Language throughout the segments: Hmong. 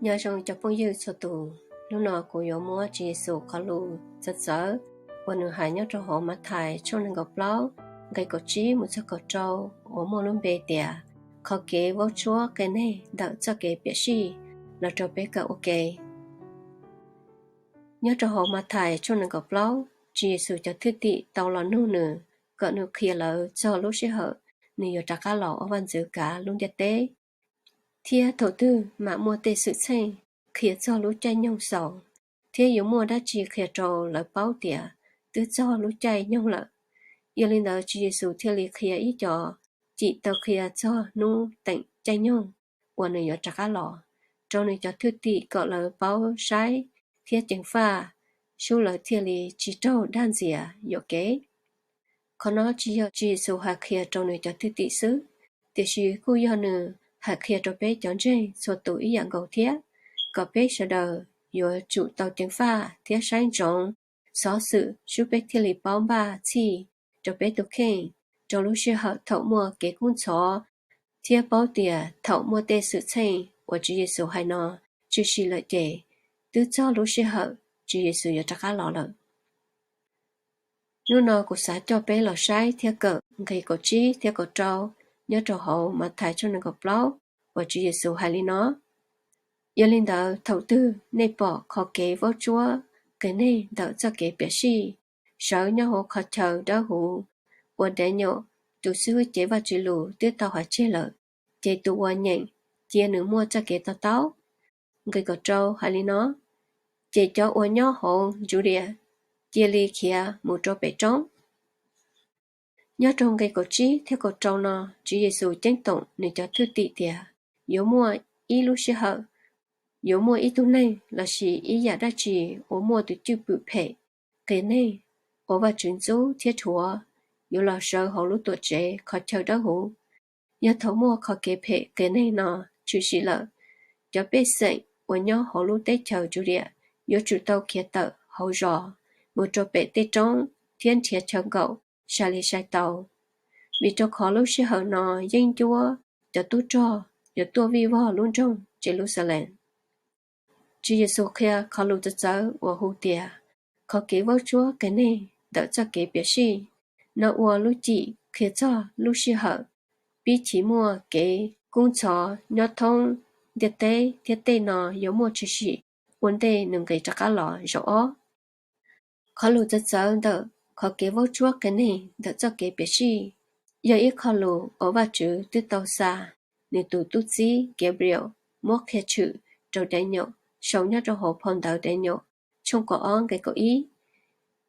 Nyob zoo cov phooj ywg txhua tus, hnub no kuv yuav muab Tswv Yexus qhov lus txawv txawv uas nws hais nyob rau hauv Mathais tshooj nees nkaum plaub nqe kaum tsib mus txog kaum rau uas muaj lub npe tias qhov kev vaub tsuab qias neeg ntawm txoj kev piam sij los rau peb kawm ua ke. Nyob rau hauv Mathais tshooj nees nkaum plaub, Tswv Yexus cov thwj tim tau los nug nws kom nws qhia lawv txog lub sij hawm nws yuav rov qab los ua vaj ntxwv kav lub ntiaj teb, thiab thaum twg mam muaj tej xwm txheej qhia txog lub caij nyoog xaus, thiab yuav muaj dab tsi qhia rau lawv paub tias twb txog lub caij nyoog lawm. Yog li ntawd Tswv Yexus thiaj li qhia ib co cim tau qhia txog hnub teem caij nyoog uas nws yuav rov qab los rau nws cov thwj tim kom lawv paub saib thiab ceev faj, sub lawv thiaj li tsis raug dag ntxias yuam kev. Qhov no tsis yog Tswv Yexus hais qhia rau nws cov thwj tim xwb, tiam sis kuj yog nws hais qhia rau peb cov ntseeg txhua tus ib yam nkaus thiab, kom peb sawv daws yuav tsum tau ceev faj thiab saib ntsoov xov xwm sub peb thiaj li paub npaj txhij rau peb tus kheej rau lub sij hawm thaum muaj kev kub ntxhov, thiab paub tias thaum muaj tej xwm txheej uas Tswv Yexus hais no tshwm sim lawm ces twb txog lub sij hawm Tswv Yexus yuav rov qab los lawm. Hnub no kuv xav coj peb los saib thiab kawm nqe kaum tsib thiab kaum rau nyob rau hauv Mathais tshooj nees nkaum plaub uas Tswv Yexus hais li no: Yog li ntawd thaum twg nej pom qhov kev vaub tsuab qias neeg ntawm txoj kev piam sij sawv nyob hauv qhov chaw dawb huv uas Daniel tus xib hwb cev Vajtswv lus twb tau hais tseg lawm, ces tus uas nyeem cia nws muaj txoj kev to taub. Nqe kaum rau hais li no: Ces cov uas nyob hauv Judia cia li khiav mus rau pem roob. Nyob rau nqe kaum tsib thiab kaum rau no, Tswv Yexus ceeb toom nws cov thwj tim tias yuav muaj ib lub sij hawm, yuav muaj ib tug neeg lossis ib yam dab tsi uas muaj tus cwj pwm phem, qias neeg, uas Vajtswv ntxub thiab rhuav, yuav los sawv hauv lub tuam tsev qhov chaw dawb huv. Yog thaum muaj qhov kev phem qias neeg no tshwm sim lawm, cov pej xeem uas nyob hauv lub teb chaws Judia yuav tsum tau khiav tawm hauv zos mus rau pem tej roob thiab nrhiav chaw nkaum sai li sai tau, vim rau qhov lub sij hawm no yeeb ncuab cov tub rog yuav tuaj vij vog lub nroog Yeluxalees. Tswv Yexus qhia qhov lus txawv txawv uas hu tias qhov kev vaub tsuab qias neeg ntawm txoj kev piam sij no ua lub cim qhia txog lub sij hawm pib chiv muaj kev kub ntxhov nyob thoob ntiaj teb, thiab tej no yuav muaj tshwm sim ua ntej nws nqis rov qab los zaum ob. Qhov lus txawv txawv ntawm qhov kev vaub tsuab qias neeg ntawm txoj kev piam sij yog ib qho lus uas Vajtswv twb tau xa nws tus tub txib Gabriel muab qhia tshwm rau Daniel sau nyob rau hauv phau ntawv Daniel tshooj kaum ob nqe kaum ib,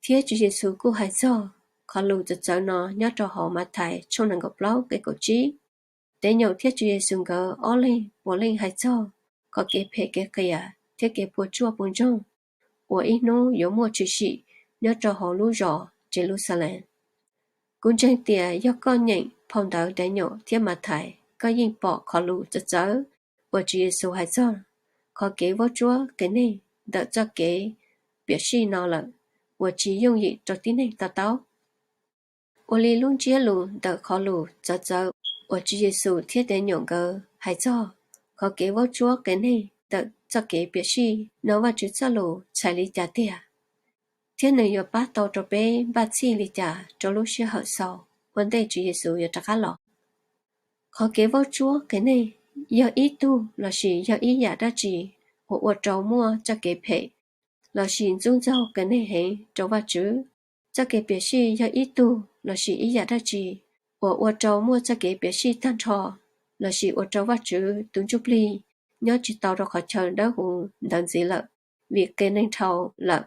thiab Tswv Yexus kuj hais txog qhov lus txawv txawv no nyob rau hauv Mathais tshooj nees nkaum plaub nqe kaum tsib. Daniel thiab Tswv Yexus nkawd ob leeg puav leej hais txog qhov kev phem kev qias thiab kev puas tsuaj puas ntsoog uas ib hnub yuav muaj tshwm sim nyob rau hauv lub zos Yeluxalees. Kuv ntseeg tias yog koj nyeem phau ntawv Daniel thiab Mathais, koj yeej pom qhov lus txawv txawv uas Tswv Yexus hais txog qhov kev vaub tsuab qias neeg ntawm txoj kev piam sij no lawm, uas tsis yooj yim rau tib neeg to taub. Ua li lub ntsiab lus ntawm qhov lus txawv txawv uas Tswv Yexus thiab Daniel nkawd hais txog qhov kev vaub tsuab qias neeg ntawm txoj kev piam sij no, Vajtswv txoj lus txhais li cas tiag, thiab nws yuav pab tau rau peb npaj txhij li cas rau lub sij hawm xaus ua ntej Tswv Yexus yuav rov qab los? Qhov kev vaub tsuab qias neeg yog ib tug lossis yog ib yam dab tsi uas ua rau muaj txoj kev phem lossis ntxub ntxaug qias neeg heev rau Vajtswv? Txoj kev piam sij yog ib tug lossis ib yam dab tsi uas ua rau muaj txoj kev piam sij tag nrho lossis ua rau Vajtswv tus ntsuj plig nyob tsis tau rau qhov chaw dawb huv ntawd ntxiv lawm vim qias neeg dhau lawm?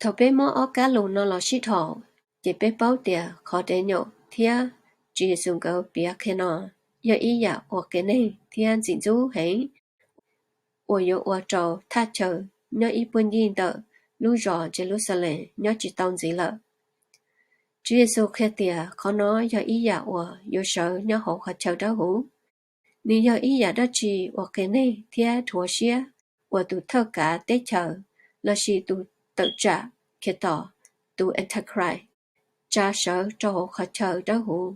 Thaum peb muab ob kab lus no los sib dhos, ces peb paub tias qhov Daniel thiab Tswv Yexus nkawd piav qhia no yog ib yam uas qias neeg thiab ntxim ntxub heev, uas yuav ua rau thaj chaw nyob ib puag ncig ntawm lub zos Yeluxalees nyob tsis tau ntxiv lawm. Tswv Yexus qhia tias qhov no yog ib yam uas yuav sawv nyob hauv qhov chaw dawb huv. Nws yog ib yam dab tsi uas qias neeg thiab rhuav siab uas tus thawj kav teb chaws lossis tus tawm tsam Khetos, tus Antichrist, tsa sawv rau hauv qhov chaw dawb huv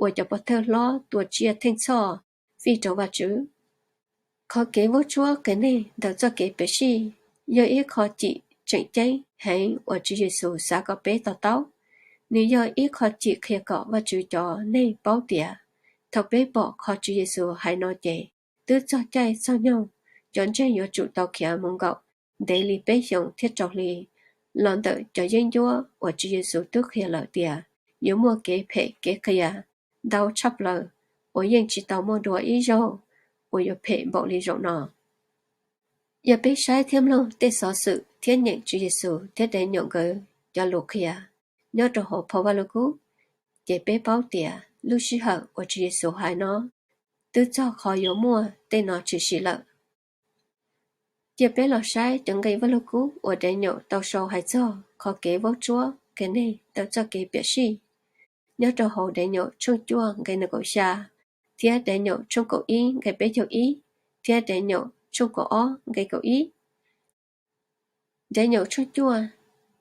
uas cov pov thawj hlob tua tsiaj theej txhoj fij rau Vajtswv. Qhov kev vaub tsuab qias neeg ntawm txoj kev piam sij yog ib qho cim tseem ceeb heev uas Tswv Yexus xav kom peb to taub. Nws yog ib qho cim qhia kom Vajtswv cov neeg paub tias thaum peb pom qhov Tswv Yexus hais no ces twb txog caij txog nyoog, cov ntseeg yuav tsum tau khiav mus nkaum ntev li peb xyoos thiab rau hli los ntawm cov yeeb ncuab uas Tswv Yexus twb qhia lawm tias yuav muaj kev phem kev qias ntau tshaj plaws uas yeej tsis tau muaj dua ib zaug uas yuav phem npaum li zaum no. Yog peb saib thiab mloog tej xov xwm thiab nyeem Tswv Yexus thiab Dev Nyaum nkawd cov lus qhia nyob rau hauv phau Vaj Lug Kub, ces peb paub tias lub sij hawm uas Tswv Yexus hais no twb txog qhov yuav muaj tej no tshwm sim lawm. Cia peb los saib cov nqe Vaj Lug Kub uas Dev Nyaum tau sau hais txog qhov kev vaub tsuab qias neeg ntawm txoj kev piam sij nyob rau hauv Dev Nyaum tshooj cuaj nqe nees nkaum xya, thiab Dev Nyaum tshooj kaum ib nqe peb caug ib, thiab Dev Nyaum tshooj kaum ob nqe kaum ib. Dev Nyaum tshooj cuaj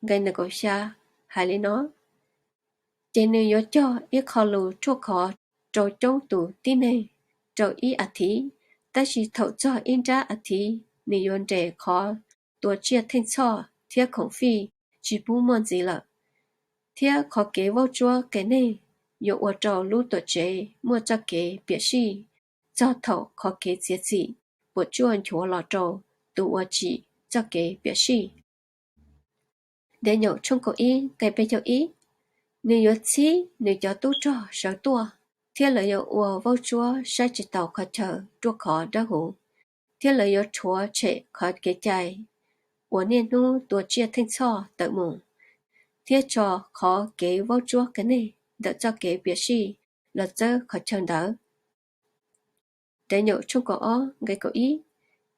nqe nees nkaum xya hais li no: Ces nws yuav cog ib qho lus ruaj khov rau coob tus tib neeg rau ib as thiv, tab sis thaum txog ib nrab as thiv nws yuav nres qhov tua tsiaj theej txhoj thiab khoom fij tsis pub muaj ntxiv lawm. Thiab qhov kev vaub tsuab qias neeg yuav ua rau lub tuam tsev muaj txoj kev piam sij txog thaum qhov kev txiav txim puas tsuaj nchuav los rau tus uas tsim txoj kev piam sij. Dev Nyaum tshooj kaum ib nqe peb caug ib: Nws yuav txhib nws cov tub rog sawv tuaj, thiab lawv yuav ua vaub tsuab saib tsis taus qhov chaw ruaj khov dawb huv, thiab lawv yuav rhuav tshem qhov kev cai uas niaj hnub tua tsiaj theej txhoj tawm mus, thiab tso qhov kev vaub tsuab qias neeg ntawm txoj kev piam sij los txawb qhov chaw ntawd. Dev Nyaum tshooj kaum ob nqe kaum ib: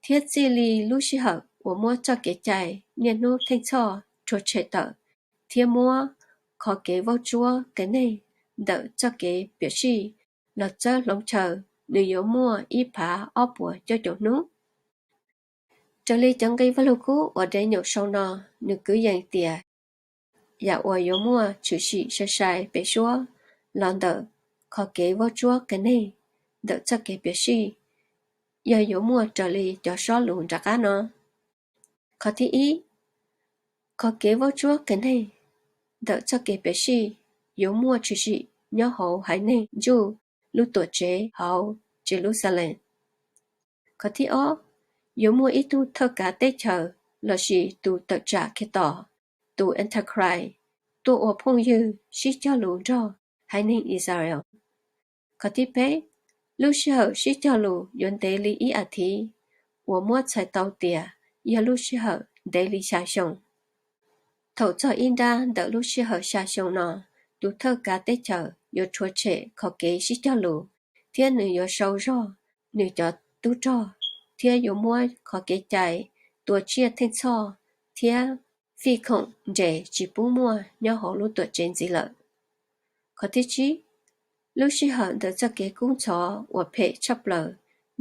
Thiab txij li lub sij hawm uas muab txoj kev cai niaj hnub theej txhoj rhuav tshem tawm, thiab muab qhov kev vaub tsuab qias neeg ntawm txoj kev piam sij los txawb hloov chaw, nws yuav muaj ib phav ob puas cuaj caum hnub. Raws li cov nqe Vaj Lug Kub uas Dev Nyaum sau no, nws kwv yees tias yam uas yuav muaj tshwm sim sai sai pem suab los ntawm qhov kev vaub tsuab qias neeg ntawm txoj kev piam sij yog yuav muaj raws li cov sob lus nram qab no. Qhov thib ib, qhov kev vaub tsuab qias neeg ntawm txoj kev piam sij yuav muaj tshwm sim nyob hauv haiv neeg ntsuj lub tuam tsev hauv Yeluxalees. Qhov thib ob, yuav muaj ib tug thawj kav teb chaws lossis tus tawm tsam Khetos, tus Antichrist, tuaj ua phooj ywg sib cog lus nrog haiv neeg Israel. Qhov thib peb, lub sij hawm sib cog lus yuav ntev li ib as thiv, uas muab txhais tau tias yog lub sij hawm ntev li xya xyoo. Thaum txog ib nrab ntawm lub sij hawm xya xyoo no, tus thawj kav teb chaws yuav rhuav tshem qhov kev sib cog lus, thiab nws yuav sau zog nws cov tub rog, thiab yuav muab qhov kev cai tua tsiaj theej txhoj thiab fij khoom nres tsis pub muaj nyob hauv lub tuam tsev ntxiv lawm. Qhov thib tsib, lub sij hawm ntawm txoj kev kub ntxhov uas phem tshaj plaws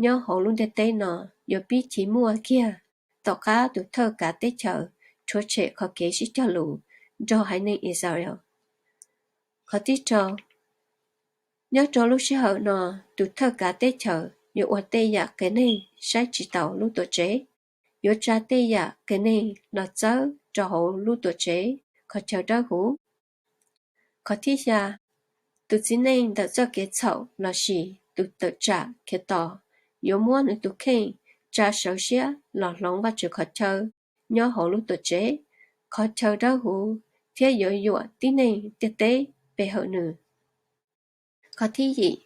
nyob hauv lub ntiaj teb no yuav pib chiv muaj kiag tom qab tus thawj kav teb chaws rhuav tshem qhov kev sib cog lus nrog haiv neeg Israel. Qhov thib rau, nyob rau lub sij hawm no, tus thawj kav teb chaws yuav ua tej yam qias neeg saib tsis taus lub tuam tsev, yuav tsa tej yam qias neeg los txawb rau hauv lub tuam tsev qhov chaw dawb huv. Qhov thib xya, tus txiv neej ntawm txoj kev txhaum lossis tus tawm tsam Khetos yuav muab nws tus kheej tsa sawv siab los hloov Vajtswv qhov chaw nyob hauv lub tuam tsev, qhov chaw dawb huv, thiab yuav yuam tib neeg ntiaj teb pe hawm nws. Qhov thib yim,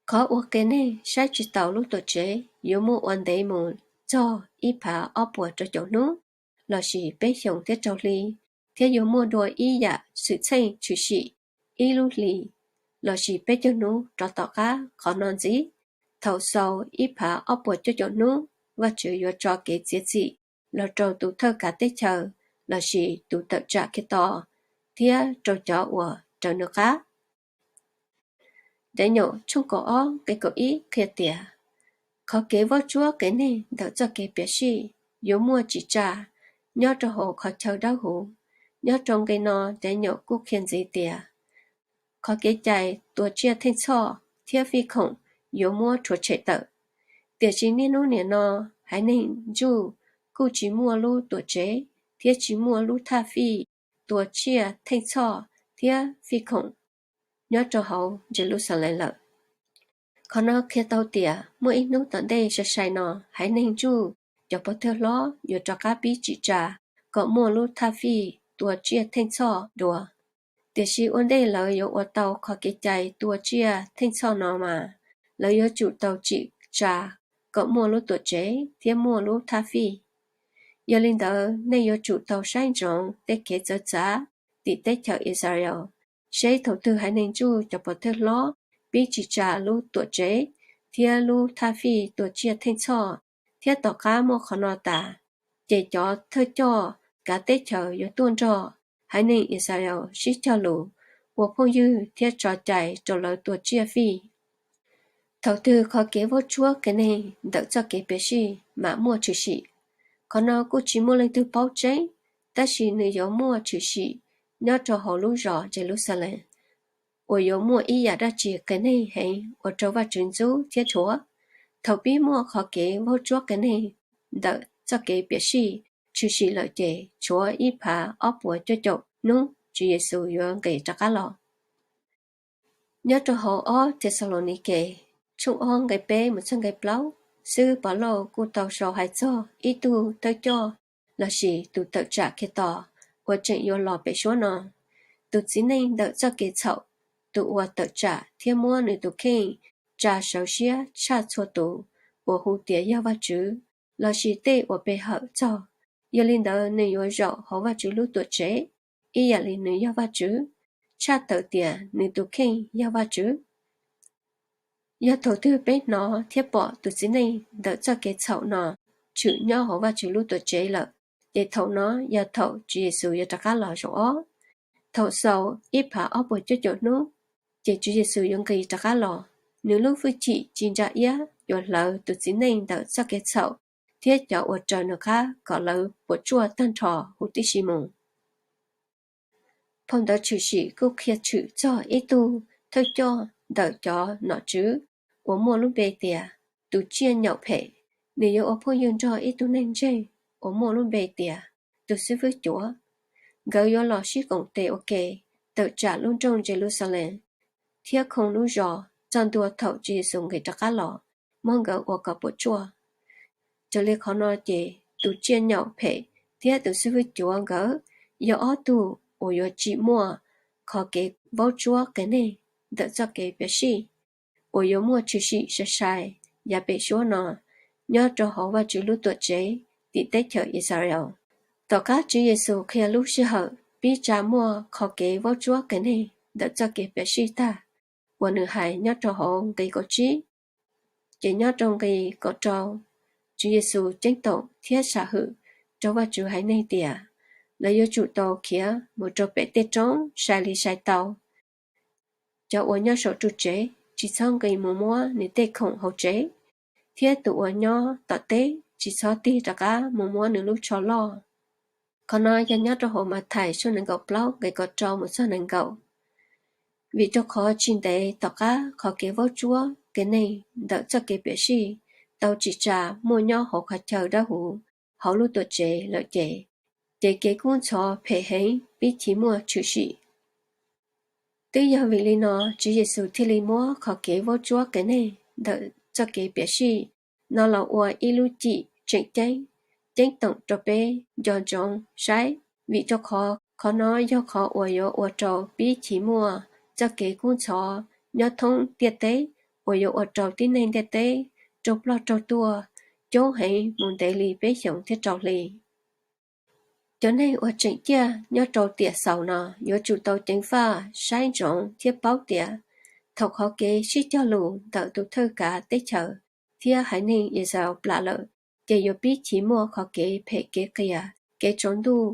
qhov ua qias neeg saib tsis taus lub tuam tsev yuav muaj ua ntev mus txog ib phav ob puas rau caum hnub, lossis peb xyoos thiab rau hli, thiab yuav muaj dua ib yam xwm txheej tshwm sim ib lub hlis lossis peb caug hnub rov tom qab qhov no ntxiv. Thaum xaus ib phav ob puas cuaj caum hnub, Vajtswv yuav tso kev txiav txim los rau tus thawj kav teb chaws lossis tus tawm tsam Khetos thiab rau cov uas raws nws qab. Daniel tshooj kaum ob nqe kaum ib qhia tias qhov kev vaub tsuab qias neeg ntawm txoj kev piam sij yuav muaj tsis tsa nyob rau hauv qhov chaw dawb huv. Nyob rau nqe no Daniel kuj qhia ntxiv tias qhov kev cai tua tsiaj theej txhoj thiab fij khoom yuav muab rhuav tshem tawm. Tiam sis niaj hnub nim no haiv neeg Jews kuj tsis muaj lub Tuam Tsev thiab tsis muaj lub thaj fij tua tsiaj theej txhoj thiab fij khoom nyob rau hauv Jeluxalees lawm. Qhov no qhia tau tias muaj ib hnub tom ntej sai sai no haiv neeg Jews cov pov thawj hlob yuav rov qab pib tsim tsa kom muaj lub thaj fij tua tsiaj theej txhoj dua. Tiam sis ua ntej lawv yuav ua tau qhov kev cai tua tsiaj theej txhoj no mas, lawv yuav tsum tau tsim tsa kom muaj lub Tuam Tsev thiab muaj lub thaj fij. Yog li ntawd nej yuav tsum tau saib ntsoov tej kev txawv txav tim teb chaws Israel, seb thaum twg haiv neeg Jews cov pov thawj hlob pib tsim tsa lub Tuam Tsev thiab lub thaj fij tua tsiaj theej txhoj, thiab tom qab muaj qhov no tas, ces cov thawj coj kav teb chaws yuav tuaj nrog haiv neeg Israel sib cog lus, ua phooj ywg thiab tso cai rau lawv tua tsiaj fij. Thaum twg qhov kev vaub tsuab qias neeg ntawm txoj kev piam sij mam muaj tshwm sim, qhov no kuj tsis muaj leej twg paub tseeb, tab sis nws yuav muaj tshwm sim nyob rau hauv lub zos Jeluxalees, uas yuav muaj ib yam dab tsi qias neeg heev ua rau Vajtswv ntxub thiab dhuav. Thaum pib muaj qhov kev vaub tsuab qias neeg ntawm txoj kev piam sij tshwm sim lawm ces tshuav ib phav ob puas cuaj caum hnub Tswv Yexus yuav nqis rov qab los. Nyob rau hauv ob Thexalaunikes tshooj ob nqe peb mus txog nqe plaub xwb, Pov Lauj kuj tau sau hais txog ib tug thawj coj lossis tus tawm tsam Khetos uas tseem yuav los pem suab no. Tus txiv neej ntawm txoj kev txhaum, tus uas tawm tsam thiab muab nws tus kheej tsa sawv siab tshaj txhua tus uas hu tias yog Vajtswv lossis tej uas pe hawm txog. Yog li ntawd nws yuav zaum hauv Vajtswv lub Tuam Tsev ib yam li nws yog Vajtswv, tshaj tawm tias nws tus kheej yog Vajtswv. Yog thaum twg peb hnov thiab pom tus txiv neej ntawm txoj kev txhaum no tshwm nyob hauv Vajtswv lub Tuam Tsev lawm, ces thaum no yog thaum Tswv Yexus yuav rov qab los zaum ob. Thaum xaus ib phav ob puas cuaj caum hnub, ces Tswv Yexus yuav nqis rov qab los. Nws lub hwj chim ci ntsa iab yuav hlawv tus txiv neej ntawm txoj kev txhaum thiab cov uas raws nws qab kom lawv puas tsuaj tag nrho huv tib si mus. Phau ntawv Tshwm Sim kuj qhia tshwm txog ib tug thawj coj ntawm cov nom tswv uas muaj lub npe tias tus tsiaj nyaum phem. Nws yuav ua phooj ywg nrog ib tug neeg ntseeg uas muaj lub npe tias tus xib fwb cuav. Nkawd yuav los sib koom tes ua ke tawm tsam lub nroog Jeluxalees thiab khoo lub zos txog ntua thaum Tswv Yexus nqis rov qab los muab nkawd ua kom puas tsuaj. Raws li qhov no ces tus tsiaj nyaum phem thiab tus xib fwb cuav nkawd yog ob tug uas yuav tsim muaj qhov kev vaub tsuab qias neeg ntawm txoj kev piam sij uas yuav muaj tshwm sim sai sai yav pem suab no nyob rau hauv Vajtswv lub Tuam Tsev tim teb chaws Israel. Tom qab Tswv Yexus qhia lub sij hawm pib tsa muaj qhov kev vaub tsuab qias neeg ntawm txoj kev piam sij tag uas nws hais nyob rau hauv nqi kaum tsib, ces nyob rau nqi kaum rau, Tswv Yexus ceeb toom thiab sam hwm rau Vajtswv haiv neeg tias lawv yuav tsum tau khiav mus rau pem tej roob sai li sai tau. Cov uas nyob saum ru tsev tsis txhob nqis mus muab nws tej khoom hauv tsev, thiab tus uas nyob tom teb tsis txhob tig rov qab mus muab nws lub tsho loj. Qhov no yog nyob rau hauv Mathais tshooj nees nkaum plaub nqe kaum rau mus txog nees nkaum. Vim rau qhov tsis ntev tom qab qhov kev vaub tsuab qias neeg ntawm txoj kev piam sij tau tsim tsa muaj nyob hauv qhov chaw dawb huv hauv lub Tuam Tsev lawm ces, ces kev kub ntxhov phem heev pib chiv muaj tshwm sim. Twb yog vim li no Tswv Yexus thiaj li muab qhov kev vaub tsuab qias neeg ntawm txoj kev piam sij no los ua ib lub cim tseem ceeb, ceeb toom rau peb nco ntsoov saib, vim rau qhov qhov no yog qhov uas yuav ua rau pib chiv muaj txoj kev kub ntxhov nyob thoob ntiaj teb uas yuav ua rau tib neeg ntiaj teb raug ploj raug tuag coob heev mus ntev li peb xyoos thiab rau hli. Cov neeg uas tseem ciaj nyob rau tiam xaus no yuav tsum tau ceev faj saib ntsoov thiab paub tias thaum qhov kev sib cog lus ntawm tus thawj kav teb chaws thiab haiv neeg Yixalayees plam lawm, ces yuav pib chiv muaj qhov kev phem kev qias kev tsaus ntuj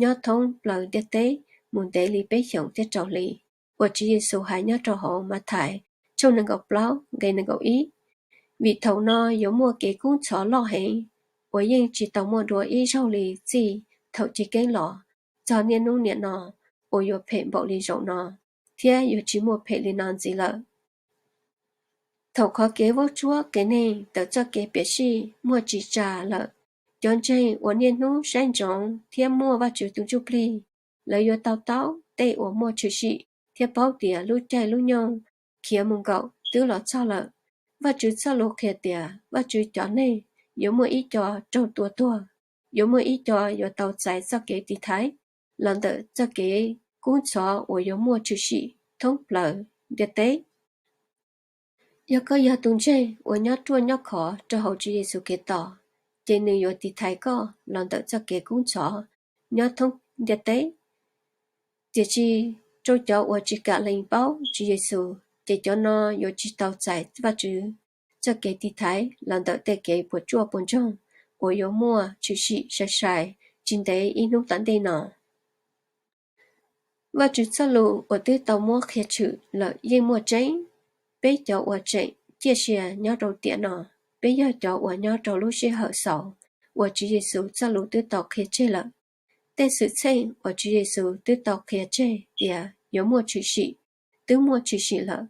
nyob thoob plaws ntiaj teb mus ntev li peb xyoos thiab rau hli uas Tswv Yexus hais nyob rau hauv Mathais tshooj nees nkaum plaub nqe nees nkaum ib. Vim thaum no yuav muaj kev kub ntxhov loj heev uas yeej tsis tau muaj dua ib zaug li txij thaum chiv keeb los txog niaj hnub niam no, uas yuav phem npaum li zaum no, thiab yuav tsis muaj phem li no ntxiv lawm. Thaum qhov kev vaub tsuab qias neeg ntawm txoj kev piam sij muaj tsis tsa lawm, cov ntseeg uas niaj hnub saib ntsoov thiab muaj Vajtswv tus Ntsuj Plig, lawv yuav to taub tej uas muaj tshwm sim thiab paub tias lub caij lub nyoog khiav mus nkaum twb los txog lawm. Vajtswv txoj lus qhia tias Vajtswv cov neeg yuav muaj ib co raug tua tuag, yuav muaj ib co yuav tau txais txoj kev tiv thaiv los ntawm txoj kev kub ntxhov uas yuav muaj tshwm sim thoob plaws ntiaj teb. Yog koj yog tus ntseeg uas nyob ruaj nyob khov rau hauv Tswv Yexus Khetos, ces nws yuav tiv thaiv koj los ntawm txoj kev kub ntxhov nyob thoob ntiaj teb. Tiam sis rau cov uas tsis kam lees paub Tswv Yexus, ces cov no yuav tsis tau txais Vajtswv txoj kev tiv thaiv los ntawm tej kev puas tsuaj puas ntsoog uas yuav muaj tshwm sim sai sai tsis ntev ib hnub tom ntej no. Vajtswv txoj lus uas twb tau muab qhia tshwm lawm yeej muaj tseeb. Peb cov uas tseem ciaj sia nyob rau tiam no, peb yog cov uas nyob rau lub sij hawm xaus uas Tswv Yexus txoj lus twb tau qhia tseg lawm. Tej xwm txheej uas Tswv Yexus twb tau qhia tseg tias yuav muaj tshwm sim, twb muaj tshwm sim lawm.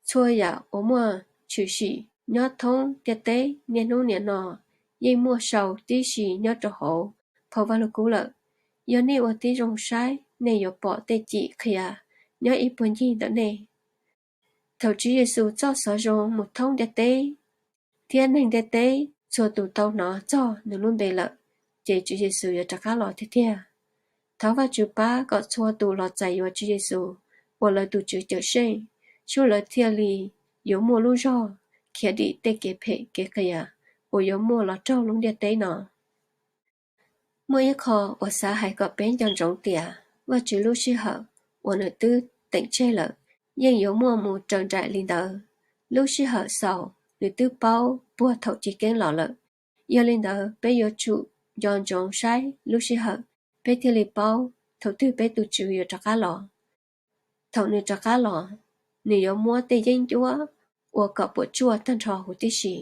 Txhua yam uas muaj tshwm sim nyob thoob ntiaj teb niaj hnub nim no yeej muaj sau tib si nyob rau hauv phau Vajluskub lawm. Yog nej ua tib zoo saib, nej yuav pom tej cim qhia nyob ib puag ncig ntawm nej. Thaum Tswv Yexus txoj xov zoo mus thoob ntiaj teb, thiab neeg ntiaj teb txhua tus tau hnov txog nws lub npe lawm, ces Tswv Yexus yuav rov qab los tiag tiag. Thov Vajtswv pab kom txhua tus los txais yuav Tswv Yexus ua lawv tus Tswv Cawmseej, sub lawv thiaj li yuav muaj lub zog khiav dim tej kev phem kev qias uas yuav muaj los raug lub ntiaj teb no. Muaj ib qho uas xav hais kom peb nco ntsoov tias Vajtswv lub sij hawm uas nws twb teem tseg lawm yeej yuav muaj mus raws nraim li ntawd. Lub sij hawm xaus nws twb paub puag thaum chiv keeb los lawm. Yog li ntawd, peb yuav tsum nco ntsoov saib lub sij hawm, peb thiaj li paub thaum twg peb tus Tswv yuav rov qab los. Thaum nws rov qab los, nws yuav muab tej yeeb ncuab ua kom puas tsuaj tag nrho huv tib si.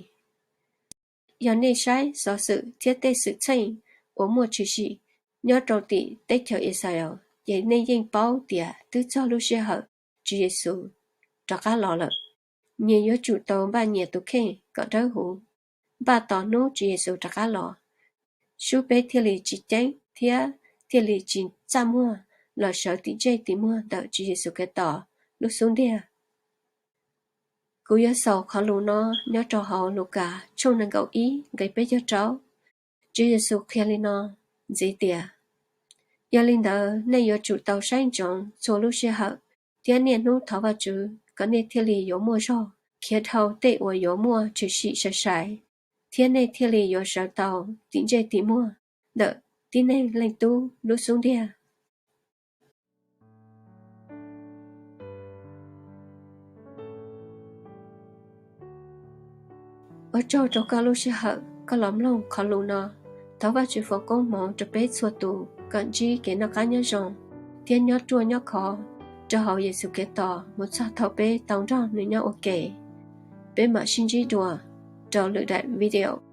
Yog nej saib xov xwm thiab tej xwm txheej uas muaj tshwm sim nyob rau tim teb chaws Israel, ces nej yeej paub tias twb txog lub sij hawm Tswv Yexus rov qab los lawm. Nyias yuav tsum tau npaj nyias tus kheej kom dawb huv, npaj tos hnub Tswv Yexus rov qab los, sub peb thiaj li tsis ceeb thiab thiaj li tsis txaj muag los sawv tim ntsej tim muag ntawm Tswv Yexus Khetos lub xub ntiag. Kuv yuav xaus qhov lus no nyob rau hauv Lukas tshooj nees nkaum ib nqe peb caug rau. Tswv Yexus qhia li no ntxiv tias: Yog li ntawd, nej yuav tsum tau saib ntsoov txhua lub sij hawm thiab niaj hnub thov Vajtswv kom nej thiaj li yuav muaj zog khiav dhau tej uas yuav muaj tshwm sim sai sai, thiab nej thiaj li yuav sawv tau tim ntsej tim muag ntawm tib neeg Leej Tub lub xub ntiag. Ua tsaug rau koj lub sij hawm koj los mloog qhov lus no. Thov Vajtswv foom koob hmoov rau peb txhua tus kom ntsib kev noj qab nyob zoo thiab nyob ruaj nyob khov rau hauv Yexus Khetos mus txog thaum peb tau nrog nws nyob ua ke. Peb mam sib ntsib dua rau lwm daim video.